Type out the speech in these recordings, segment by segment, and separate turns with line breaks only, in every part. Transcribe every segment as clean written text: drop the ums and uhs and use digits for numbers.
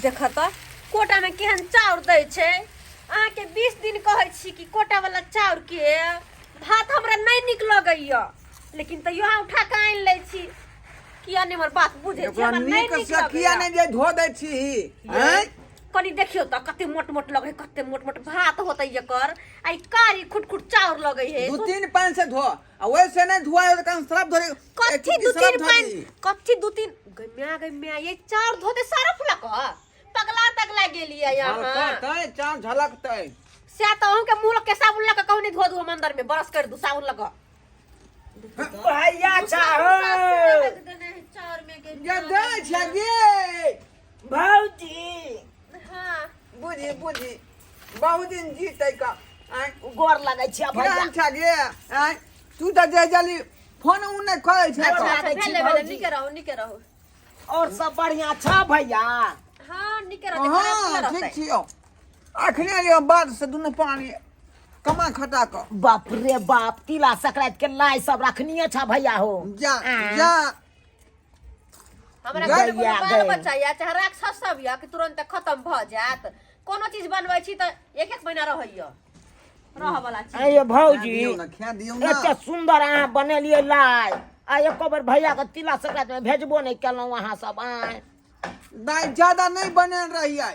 देख तऽ कोटामे केहन चाउर दै छै। अहाँके 20 दिन कहै छी कि कोटावला चाउरके भात हमरा नहि नीक लगैया, लेकिन तैयो अहाँ उठा कऽ आनि लै छी। किया नहि हमर बात बुझै छी?
ओकरा
हमरा नहि
नीक
नीक
से किया
लगैया।
नहि जे धो दै छी आँय?
कनि देखियौ तऽ कते मोट मोट लगै है, कते मोट मोट भात होतै एकर। आ ई कारी खुट खुट चाउर लगै है।
दू तीन पानि से धो, आ ओहिसे नहि धोआ तऽ कम सरफ धो।
कथी दू तीन पानि? कथी दू तीन? गै म्या, गै म्या, ये चाउर धो दे सरफ लऽ कऽ? पगला तगला गेलियै अहाँ।
झलकतै चाउर, झलकतै।
से तऽ अहूँके मुँह लग के साबुन लऽ कऽ कहूँ नहि धो दू, हम अंदर में ब्रश कर दू साबुन लऽ कऽ।
भैया चाहो।
चाउर में गे।
गे दै छै गे।
भौजी।
हाँ।
बुझी बुझी, बहुत दिन जीतै का आँय?
गोर लगै छियै भैया।
केहन छै गे आँय? तू तऽ जे जल्दी फोन उन नहि करै छै।
अच्छा।
तऽ।
लागै छी
भेलै भेलै।
भौजी।
नीके रहू, नीके रहू।
और सब बढ़िया छ भैया?
हाँ, नीके रहतै, खराब
हाँ
किया
ठीक
रहतै?
छियौ। अखने एलियौ बाध से दुनू पानी कमा खटा कऽ।
बाप रे बाप, तिला संक्रांति के लाइ सब रखनिये छ भैया हो?
जा जा।
हमरा
गै
घर कोनो
या
बाल
गै।
बच्चा या चाहे राक्षस सब या कि तुरंत खत्म भऽ जायत? कोनो चीज बनबै छी तऽ एक एक महीना रहैया, रहऽ वाला चीज।
अरे भौजी।
दियौ ने, खा दियौ ने।
एते सुंदर अहाँ बनेलियै लाइ आ एको बेर भैया के तिला संक्रांति में भेजबो नहि केलहुँ अहाँ सब आय?
दाइ, ज्यादा नहि बनेल रहियै,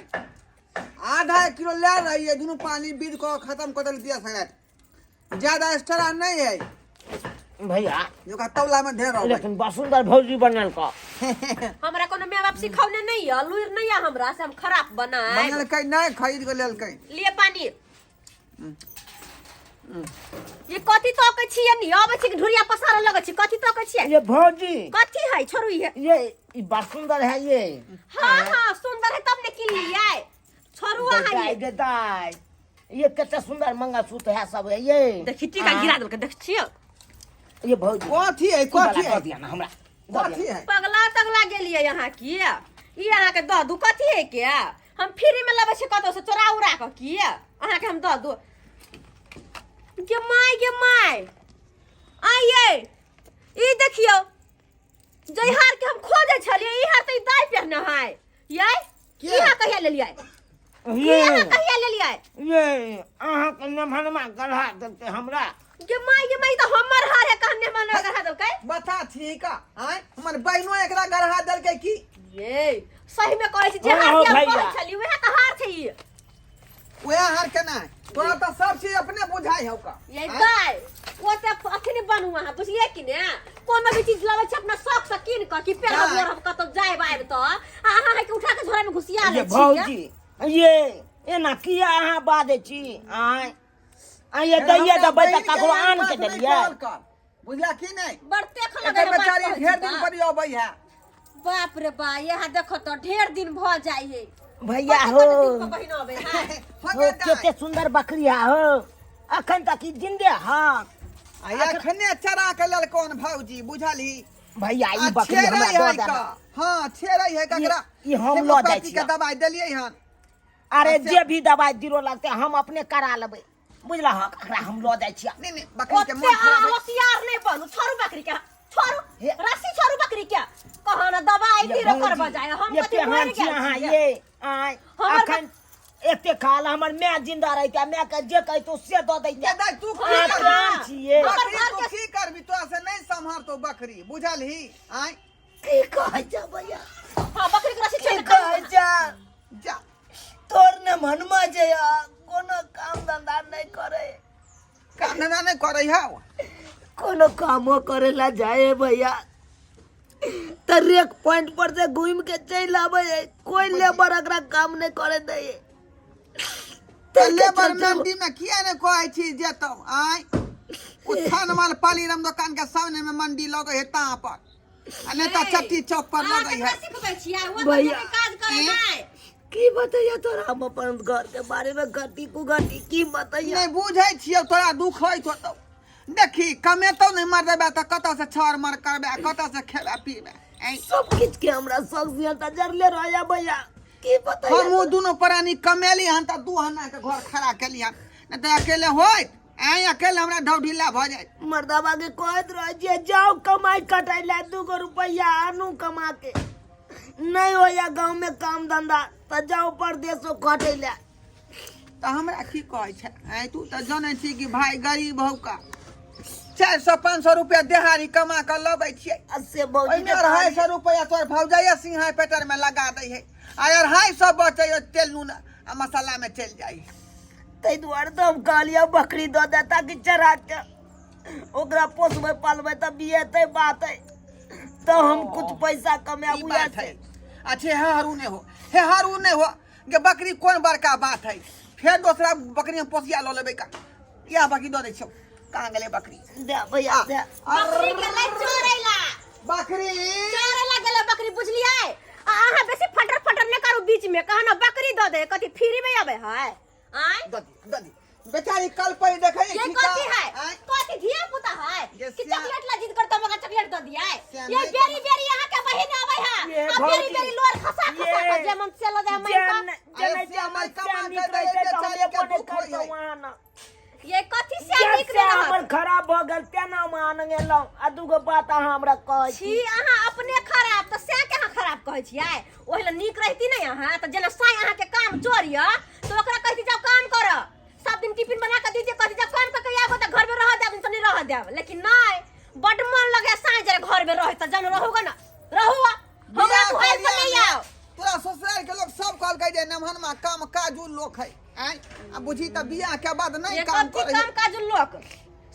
आधा एक किलो ले रहियै, दुनू पानी बीत कऽ खत्म कऽ देलियै। दिया सगैत ज्यादा एक्स्ट्रा नहीं है।
भैया।
ओकरा तौला में ढेर अबै।
लेकिन बड़ सुंदर भौजी बनेलक।
हमरा कोनो माय बाप सिखौने नहीं है, लुरि नहीं है हमरा से हम खराब बनाए।
बनेलकै नहि, खरीद के लेलकै।
लिए पानी। ये कथी तकै छियै नी? अबै छी कि ढुरिया पसारऽ लगै छी। कथी तकै छियै?
ये भौजी।
कथी है? छोड़ू ये।
ये ई बड़ सुंदर है ये।
हाँ हाँ, सुंदर है तब ने किन लियै। छोड़ू अहाँ
दाइ
ये।
गे दाइ, ये कते सुंदर मंगलसूत्र है सब है ये।
देखी, टीका गिरा देलकै, देख छियै।
ये भौजी।
कथी है?
ई वाला
कथी
दऽ
है?
दिअ ने हमरा, दऽ
कथी
दिअ।
है?
पगला तगला गेलियै अहाँ की? ई अहाँके दऽ दू? कथी है के? हम फ्री में लबै छी कतौ से चोरा उड़ा कऽ की अहाँके हम दऽ दू? गे माय, गे माय, आइये ई देखियौ, जै हार के हम खोजै छलियै, ई हार तऽ ई दाइ पहिने है यै।
के?
ई हार कहिया लेलियै? ई
ये
अहाँ कहिया लेलियै?
ये अहाँके नेमहनमा गढ़ा देलकै हमरा।
गे माय, गे माय, ई तऽ हमर हार है। कहने मन गढ़ा देलकै।
बता ठीक आय, हमर बहिनो एकरा गढ़ा देलकै की?
ये सही में कहै छी जे
हाँ,
हार
हाँ,
के हम
भैया।
कहै छली, उएह तऽ हार छै ई।
वएह हार केना है? तोरा तऽ सब चीज अपने बुझाइ हौ का।
ये दाय, ओते अथी नहि बनू अहाँ, बुझलियै कि ने? कोनो भी चीज लबै छी अपना शौक से कीन कऽ कि पेरहब
दाय।
ओढ़ब कतौ जायब आयब तऽ, आ अहाँ है कि उठा कऽ झोरा में घुसिया
ये
लै छी।
भौजी, ये एना किया अहाँ बाजै छी आँय? आ ये दैये
हमरा
देबै तऽ
बहिन के
ककरो
एहन
आन के
बात नहि
देलियै?
कहल कर, बुझला की नहि?
बड़ तेख लगै
एकर
है बात
बेचारी
कहै छी
ढेर दिन
तऽ।
पर अबै है।
बाप रे बा, यहाँ देखो तो ढेर दिन भऽ जाइ है।
भैया
कते
हो।
कते दिन पर बहिन अबै है।
हो, कते सुंदर बकरी है हो, अखन तक ई जिंदे हाँ।
आ एखने चरा के ललकोन भौजी, बुझलही?
भैया, ई
आ
बकरी
छेड़ै
हमरा
है
दऽ
का।
देना।
हाँ, छेड़ै है ककरा।
ई हम लऽ जाइ
हेमोपैथी के
छियै।
दवाई देलियै हन।
अरे
अच्छा।
जे भी दवाई दिलो लगते हम अपने करा लेबै, बुझला? हँ, एकरा हम लऽ जाइ छियै।
नहीं नहीं, बकरी के
ओते
मोन
अहाँ
खराब है।
होशियार नहीं बनू। छोड़ू बकरी के, छोड़ू।
हे।
रस्सी छोड़ू बकरी के। कहाँ ना दवाई
ये
दीरो कर
भौजी,
बजाय हम
ये
कथी
केहन
मरि
छी
गेल
अहाँ?
छियै?
ये आँय?
हमर
अखन एते खाल हमर माय जिंदा रहिते, माय के जे कहितो से दऽ दैते।
ये दाइ, तू की
अहाँ
करबी?
प्राण छियै।
हमर
बकरी
घर
तू
के
की करबी? तोरा से नहीं सम्हारतो बकरी, बुझलही? आँय?
की कहै छ भैया?
हाँ, बकरी के रस्सी
की
छोड़।
कहै छ?
जा।
तोर ने मनमा जे आ, कोनो काम धंधा नहीं करे।
काम धंधा नहीं करे हौ?
कोनो कामो करे ला जाए भैया त रेक पॉइंट पर से घूम के चल आवे है, कोई लेबर एकरा काम नहीं करे दे।
तऽ लेबर मंडी में किया नहीं कहै छी जेतौ? आँय, उत्थान माल पालीराम दुकान के सामने में मंडी लगे है तहाँ पर, आ नहीं तऽ चट्टी चौक पर
अहाँ
लगे
केकरा
है।
सिखबै छियै? ओ तऽ
भैया।
जेतै काज करे नहि।
की बतैया तोरा हम अपन घर के बारे में घटी कुघटी, की बतैया?
नहीं बुझै छियौ, तोरा दुख होइत होतौ। देखी, कमेतौ नहीं मरदेबे तऽ कतऽ से छर मर करबे, कतऽ से खेबे पीबे? ऐं?
सब किछ के हमरा शौक से त जरले रहया भैया, की बतैया?
हमहूँ दुनू प्राणी कमेली हन तऽ दू हना के घर खड़ा केली हन, नहीं तऽ अकेले होइत? ऐं, अकेले हमरा ढौढिला भऽ जाइत।
मर्दाबा के कहैत रहे छियै जाओ कमाई कटाई ला, 2 गो रुपया आनू कमा के, नहीं होया गांव में काम धंधा। तऽ जाउ परदेशो खटै लए।
तऽ हमरा की कहै छै आँय, तू तऽ जानै छी कि भाय गरीब हौ का, 400-500 रुपया देहाड़ी कमा कऽ लबै छियै।
आ से भौजी
ओहिमे 250 रुपया तोहर भौजाइया सिंहाय पेटर में लगा दै है, आ 250 बचै है, तेल नून आ मसाला में चलि जाइ है।
ताहि दुआरे तऽ हम कहलियै बकरी दऽ दे ताकि चरा के ओकरा पोसबै पालबै तऽ बियेतै बातै तऽ हम कुछ पैसा कमायब।
ई
उएह
बात
से
है। अच्छा, हे हरू नहि हो, हे हरू नहि हो गे, बकरी कोन बड़का बात है, फेर दोसरा बकरी हम पोसिया लऽ लेबै का। इएह बकरी दऽ दै छियौ। कहाँ गेलै बकरी?
दे भैया दे।
बकरी गेलै चोरैला।
बकरी
चोरैला गेलै बकरी, बुझलियै? आ अहाँ बेसी फटर फटर नहि करू बीच में, कहा ना बकरी दऽ दे, कथी फ्री में आबै है? आँय,
दऽ दी, दऽ दी। बेचारी कल पर देखै
ये
छी
कथी है?
आँय?
कथी धिया पुता है
ये
कि चॉकलेट ला जिद करता मगर चॉकलेट दऽ दिया?
श्याम
ये
नहीं
बेरी बेरी अहाँ के बहिन आबै है
ये
आ बेरी
भौजी,
बेरी लोर खसा खसा
ये
के जे मन से लऽ जाय मन
जेन
अरे
जेना जे
श्याम
हमर
कमा
श्याम
के
नीक
दै
रहितै तऽ हम
बेचारी के
एबो नहि
दुख होइ
करतहुँ
है।
अहाँ ना।
ये कथी से
जब
नीक
से
नहि
हमर
रहत?
खराब भऽ गेल तेना हम अहाँ लग एलहुँ आ दूगो बात अहाँ हमरा कहै
छी
छी।
अहाँ अपने खराब तऽ से के अहाँ खराब कहै छियै? ओहि लए नीक रहिती ने अहाँ तऽ जेना साँइ अहाँके काम चोर यऽ तऽ ओकरा कहती जाओ काम कर, सब दिन टिफिन बना के दीजिए, कहती जाओ काम करके आबो तऽ घर में रह देब, नहीं रह देब। लेकिन नहीं, बड मन लगे साँइ जरे घर में रहे तऽ जन रहूगा ना रहू, हमरा
बियाह
दुआरि पर
करिया
नहीं
में
आओ।
तोरा ससुराल के लोग सब कहलकै जे नमहनमा काम काजू लोक है। आँय, आ बुझी तऽ बियाह के बाद नहीं
ये
काम
कथी
करे है।
काम काज लोक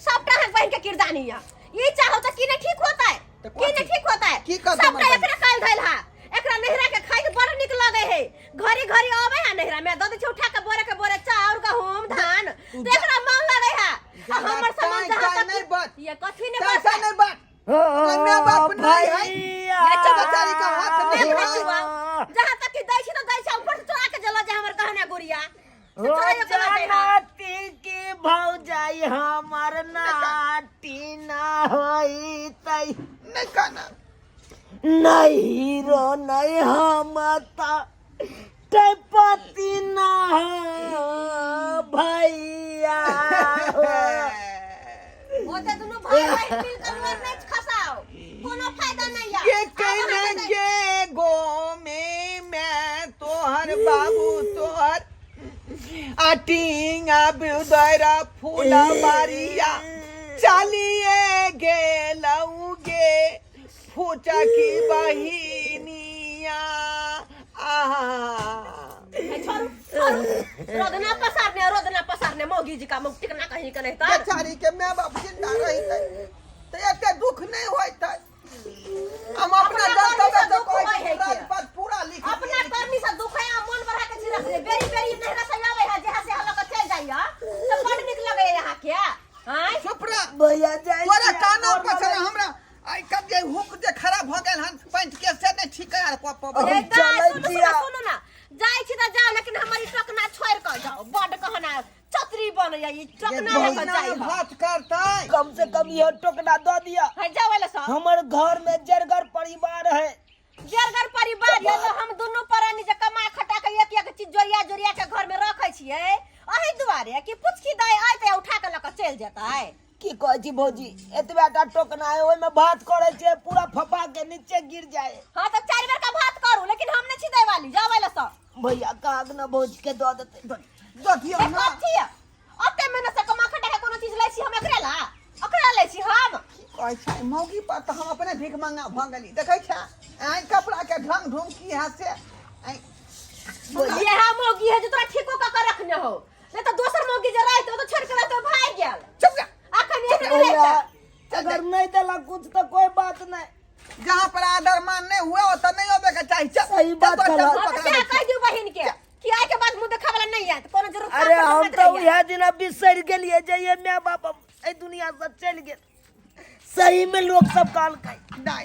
सबटा अहाँके बहिन के किरदानी है। ई चाहो तऽ की नहीं ठीक होता है?
तऽ
की नहीं
कथी?
ठीक होता है?
की करतै
सबटा
हमर बहिन?
एकरा काल धैल है, एकरा नहिरा के खाइ के बड़ नीक लगे है। घड़ी घड़ी आवे है नहिरा में दऽ दै छै उठा के बोरे के बोरे चाउर गहूम धान,
तू
तऽ एकरा मन लगे है। आ
ज्यादा
हमर सामान
टाइम
जहाँ
टाइम
तक
नहीं बच।
ये कथी नहीं
पैसा
बच
नहीं बच। माय बाप नहीं है।
भैया
ये चुप
बेचारी का हाथ नहीं
देख
है।
बचुआ, जहाँ तक कि दै छी तऽ दै छै, ऊपर से चोरा के जला जाय हमर गहना गुड़िया से
हो
चोराइयो के लऽ जाइ है।
जानती की भौजाई हमर नाटी ना होइतै।
नहीं कहना।
नहीं हीरो नहीं हम पति ना हो भैया हो।
ओते दुनू भाई बहिन मिल के लोर नहि खसाओ, कोनो फायदा नहीं है।
के कहना के गो में मैं तोहर बाबू तोहर आटिंगा बुदरा फूला बारिया चलिए गेलौगे फूचा की बहिनिया आहा।
ए, छोड़ू छोड़ू, रोदना पसारने रोदना पसारने मौगी जी का मुख टिकना कहीं के नहीं तर।
बेचारी के माय बाप जिंदा रहितै तऽ एते दुख नहि होइतै। हम अपना
अपना
जनता
कर्मी से
से
दुख
कहै
होइ
छी
है के।
राजपाट पूरा लिख
अपना कर्मी से दुख है आ मन बढ़ा के छी रखले बेरी बेरी नहरा से आवे है जहाँ से हलक चल जाइया तो बड़ नीक लगे यहाँ के। आँय
चुप रह।
भैया जाइ
तोरा
छियै,
काना
गोर
पर
लगै
हमरा आइ कब जे हुक जे खराब भऽ गेल हन पैंट के से नहि ठीक यार प प
ए,
हम
दाइ,
चलै
सुनू
छियै।
सुनू सुनू ना, जाइ छी तऽ जाउ, लेकिन हमर ई टोकना छोड़ि कऽ जाउ। बड्ड कहना चतरी बनैया ई टोकना लऽ कऽ जाइ।
भात करतै
कम से कम यह टोकना दऽ दिअ।
है जाउ एले सब।
हमर घर में जरगर परिवार है।
जरगर परिवार ये तो हम दुनू प्राणी जे कमा खटा के एक एक चीज जोरिया जोरिया के घर में रखे छियै अही दुआरे कि पुचकी दाइ आयतै उठा के लऽ कऽ चलि जेतै।
की कहै छी भौजी, एतबे टा टोकना है, ओहिमे भात करै छै पूरा फफा के नीचे गिर जाए।
हाँ तऽ 4 बेर का भात करू, लेकिन हम नहि छी दै वाली। जाउ एले सब।
भैया काग न भौजी के दऽ देतै।
दऽ दियौ
ए,
ना।
कथी है? ओते मेहनत से कमा खटा के कोनो चीज लै छी हम एकरे ला? ओकरा लै छी हम?
कहै छै मौगी पर तऽ हम अपने भीख मंगा भऽ गेली। देखै छै आइ कपड़ा के ढंग ढूंग की है से आइ।
इएह मौगी है जे तोरा ठीको कऽ के रखने हो, नहीं तो दोसर मौगी जे रहते तो छोड़ के रहते भाग गेल।
चुप जा।
अखन एक
भैया
रहते।
अगर नहीं देला कुछ तो कोई बात नहीं।
जहाँ पर आदर मान नहीं हुआ ओतऽ नहीं अबे के चाही। चल,
सही
चल,
बात
तोर
कहला।
टेम्पू
हाँ, तो
पकड़ा
क्या
दै
कह दियो बहिन के कि आइ के बाद मुंह देखा वाला नहीं आयत, कोनो जरूरत
अरे
काम
हम
मत
तो
रहिए।
वह दिन बिसरि गेलिए जे ये my बाप एहि दुनिया से चलि गेल। सही में लोग सब कहलकै
नहीं।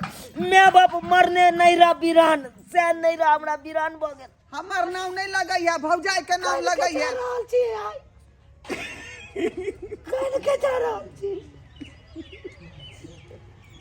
My बाप मरने नहीं रहा वीरान, से नहीं रहा हमरा वीरान भऽ गेल।
हमर नाम नहीं लगैया, भौजाई के नाम
काल्हि के
लगैया।
जा रहल छी आइ, काल्हि के जा रहल छी।